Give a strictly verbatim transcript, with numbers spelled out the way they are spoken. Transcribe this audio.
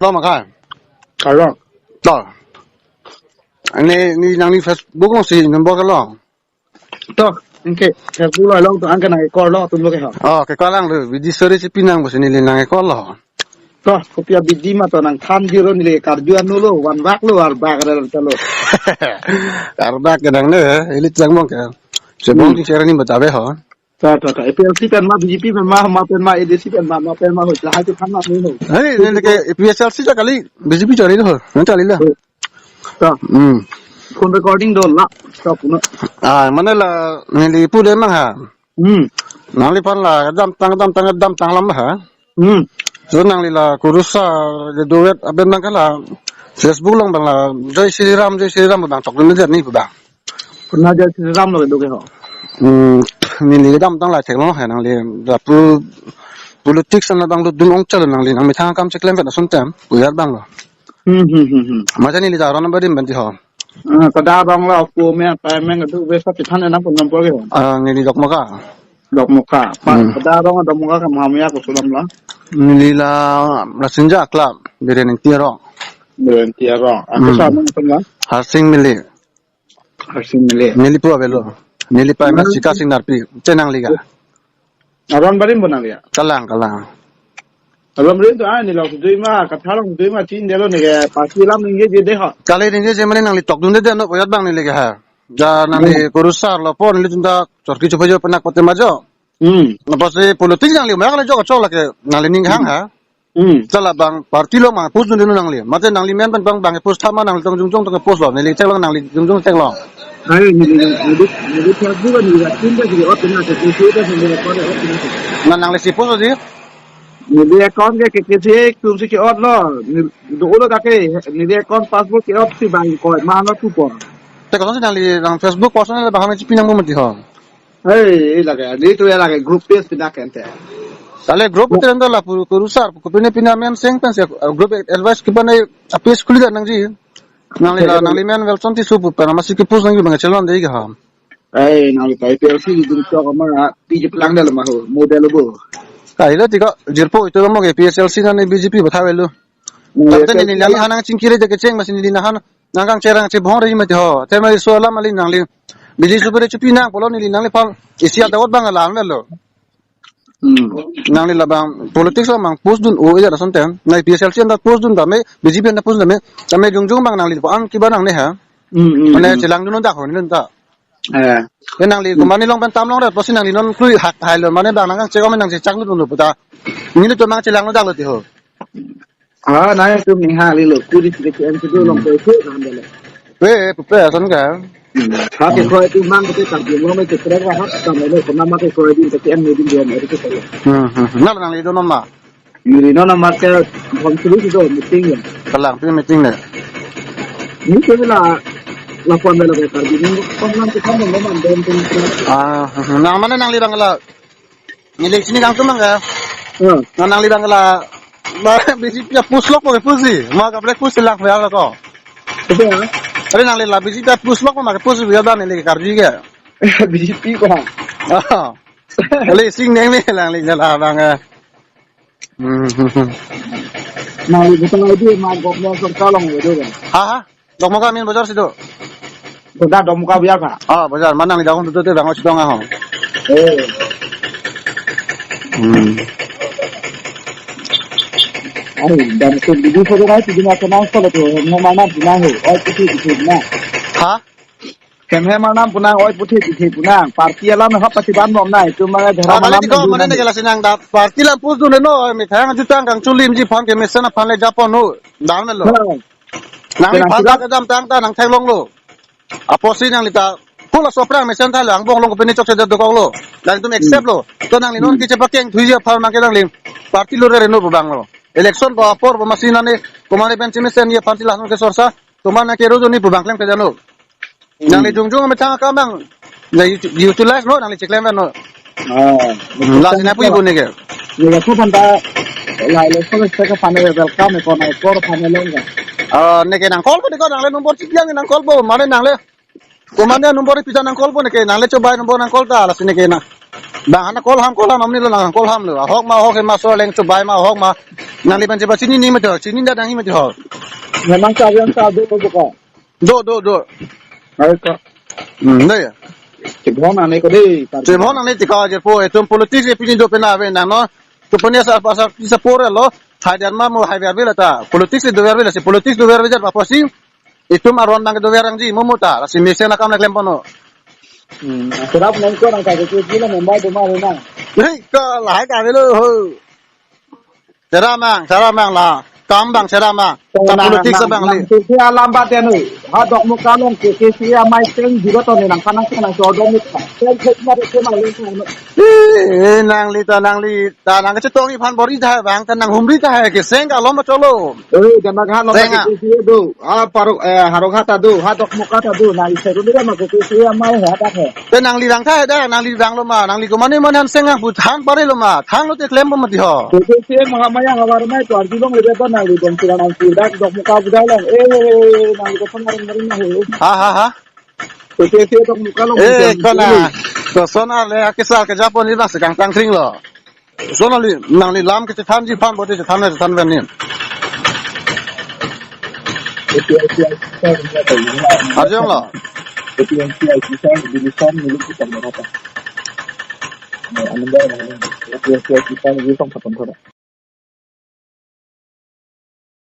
Lo ma kai? Kalo. To. Neli, neli nangli Facebook alongsi number ke lo. To, anke Facebook along to anke nang call lo atum lo ke ho. Oh, ke call lang lo. Bidi sore si pinang pusi neli nang call lo. To, kopi abidi ma to nangthan jiro neli karju anu lo, van bak lo, arbak rel ta lo. Arbak ke nang ne, ili chang mong ke. Sebong Hmm. Ting sera ni bata be ho. To, to, to. A P H L C pen ma, B J P pen ma, ma pen ma, A D C pen ma, ma pen ma ho. Lahai tu than ma ni ho. Hai, neli ke A P H L C ta kali, B J P chari ho. Nang kali la. To. Hmm. Phone recording do la. To, puno. Ah, mane la, neli pu de mang ha. Hmm. Nangliphan la, damtang, damtang, damtang lam ha. Hmm. So nangli la kurusar, duet, aben bang ke la, Facebook along bang la, Jai Shri Ram, Jai Shri Ram bang chokdun det ni bang. Puna Jai Shri Ram lo do ke ho. Hmm, neli damtang la theklong ha nangli, la pu, politics an bang lutdun ong chalo nangli, nangmethang akam cheklem pen ason tem, puyat bang lo. Hmm, hmm, hmm, hmm. Maja neli ta Aron Barim pen ti ho. Ah, kada bang la, pu me, pa me, kadu be sa pithan na pu number ke ho. Ah, neli Dokmoka. Dokmoka. Pa, Hmm. Kada rong Dokmoka ke Mahamaya ko sulam la. Neli la Rasinja Club, Biren Tiaro. Biren Tiaro. Apa Hmm. Sa nang pun la? Harsing Mili. Harsing Mili. Neli pu avelo. Neli pa Hmm. Mas Chika Sing Narpi. Chenang liga. Aron Barim bonang ya. Kalang, kalang. Aron Barim to ah ni lo dui ma, katha long dui ma chin delo ni ke pasi lam ni je de ho. Kali ni je mane nangli tokdun det no puyat bang neli ke ha. Ja nangli Hmm. kurusar lo pon neli junta chorki chupajo penak pate majo. Hmm. Napa si politik nangli, mak na jok chok lake, nangli ning hang ha. Hmm. Chala bang, party lo ma, post dun dun nangli. Mate nangli men pen bang, bang post thama nangli tong jung jung tong post lo, neli chek lo nangli jung jung chek lo. Hai, neli, neli, neli Facebook ni, ya, tin dah jadi ot na, ke, ke, ke, ke, ke, ke, ot na, ke. Na nangli si post di? Neli account ke, ke, ke, ke, tum si ke ot lo. Neli, do lo dah ke, neli account password ke ot si bang ko, ma lo tu po. Te ko si nangli, nang Facebook personal bang, kami si pinang mo mati ho. Hei, lake, di tu ya lake group page pina kente. Tale group page anda la puru kurusar, pu pine pina men seng pen se, uh, group advice ke bane, uh, page khuli da nangji. Nangli la, nangli men Wilson Tisso pu pen, masi ke post nangji bang chelon de ke ha. Hei, nangli A P H L C di dun chok ma, P J P lang da la ma ho, model bo. Kai lo tiko, jirpo itu mo ke A P H L C nani B J P batha velo. Hmm, Tante ya, neli ya. Nangli hanang chingkiri de kecheng masi neli nahan nangkang cherang chebong re mati ho. Tema isu alam ali nangli. Biji supere chupi nang polo neli nangliphan isi ada ot bang alam lo. Hmm. Nangli labang politics labang post dun o ida son tem. Na A P H L C anda post dun dame, B J P anda post dame. Tame jung jung bang nangli po an kiba nang ne ha. Hmm, hmm, Mane hmm. Chelang dun dak ho ni ta. Eh. Ke nangli Hmm. Kumani long pen tam long rat, pasi nangli non krui hak hai lo, mane bang nangkang chek om nang chechak dun lo puta. Neli to mang chelang lo dak lo ti ho. Ah, nai tu ning ha li lo, kuri si ke M C do long pe ke ram de le. Pe, pe, pe, ason ka. Hmm. Ha ke kroi tu mang ke tak jong long ke kroi ha, tam le ko nama ke kroi din ke M din dia mai ke kroi. Hmm, hmm. Na nangli do non ma. Yuri no nama ke phone sulu si do meeting ya. Kalang pi meeting ne. Ni ke la la phone le ke kar din ko nam ke kam lo man den tin. Ah, hmm, hmm. Na mane nangli bang la Neli sini kangtum bang ke. Hmm. Na nangli bang ke la, la B J P push lok pakai push si. Ma kaprek push lang ya ko. Betul ya? Tadi nangli la B J P push lok pakai push ya dan neli karju ke. B J P ko. Ah. Kali sing neng ni nangli la bang ke. Hmm, hmm, hmm. Nangli betul itu ma government sorkar long itu kan. Ha ha. Dokmoka main bazar si do. Koda Dokmoka biar pa. Ah, bazar mane nangli dakong tutu te bang si dong aho. Eh. Hmm. Ai, dan ke bidi photo nai tu dina kenang solo tu, no mana dina ho, oi puthi puthi na. Ha? Kemhe manam punang, oi puthi puthi punang. Party alam hap pasi ban bom nai, tu mane Ah, dhorom kali alam tiko, dun mane nang. Ne ke la sinang da, party lam push dun no, methang jutang kangchulim ji phan ke mesen aphan le japon ho. Dan lo. Hmm. Nangli Kena phan sudah. Ta kedam tang ta nang theklong lo. Apotsi nangli ta kula soprang mesen tha lang bong long kopine chokche dokok lo. Nangtum accept Hmm. Lo. To nangli non Hmm. Kiche pakeng thui ji aphan nang ke nangli party lo re no bang lo. Election ba apor ba masi nani kumane pen chimesen ye party la ke sorsa. Tomar nang ke rojo ni pu bang klem ke jano. Hmm. Nangli jung jung methang akam bang. Na ut-, utilize no nangli cheklem no. Ah, Hmm, la sina pui bu ne ke. Ne ke phan ta la le so se ke phan le welcome ko na ko phan le long ka. Ah, ne ke nang call po de ko nang le number chiklang nang call po mane nang le. Ko mane number pita nang call po ne ke nang le chobai number nang call ta la sine ke na. Bang hana call ham, call ham, amni lo nang call ham lo. Ahok ma, ahok ma, so leng chubai ma, ahok ma. Nangli ban cheba chinine mati ho, chinine dak nangji mati ho. Memang sa yang sa do ko ko. Do, do, do. Ai ko. Hmm, dei. Chebon ane ko dei. Chebon ane tika je po, itum politics e pini do pena ave nang no. Tu pini sa, sa, sa, sa pore lo. Hai dan ma mo hai ver vela ta. Politics e do ver vela si, politics do ver vela pa posi. Itum aron bang do ver ang ji mo mo ta. Si mesen akam le klem pono. Hmm, serap nang ko nang ka ke kila member do ma na. Hei, ko lahai ka velo ho. Sera mang, sera mang la. Kam bang sera mang. Ta politics bang li. Nang tu alam ba tenu. Ha Dokmoka along ke ke si amei seng juga to ne nang kanang kanang so Dokmoka. Seng khek ma ke ma le. Eh, nangli ta, nangli ta, nang kachetong iphan bor-i tahai bang, ta nang humri tahai ke seng ka lom cholo. Eh, dana ha lom Seng ke ah. Ke si do. Ha parok, eh, Harok hata do, ha Dokmoka ta do, nang isi ru ma ke ke si amei ha ta he. Te nangli rang tahai dak, nangli rang lo ma, nangli ko mane mane han seng ah, but han pare lo ma, thang lote klem po mati ho. Ke ke si Mahamaya havar mai to arjulong le ba nangli bon sira nang si dak Dokmoka budai long. Eh, nangli ko pang ring ring na he. Ha, ha, ha. Ke ke si Dokmoka along. Eh, ke kona. Ko sona le akisar ke Japan ni bang sekang tang kring lo. Sona li, nangli lam ke chethan ji phan bote chethan na chethan ben ni. Arjong lo.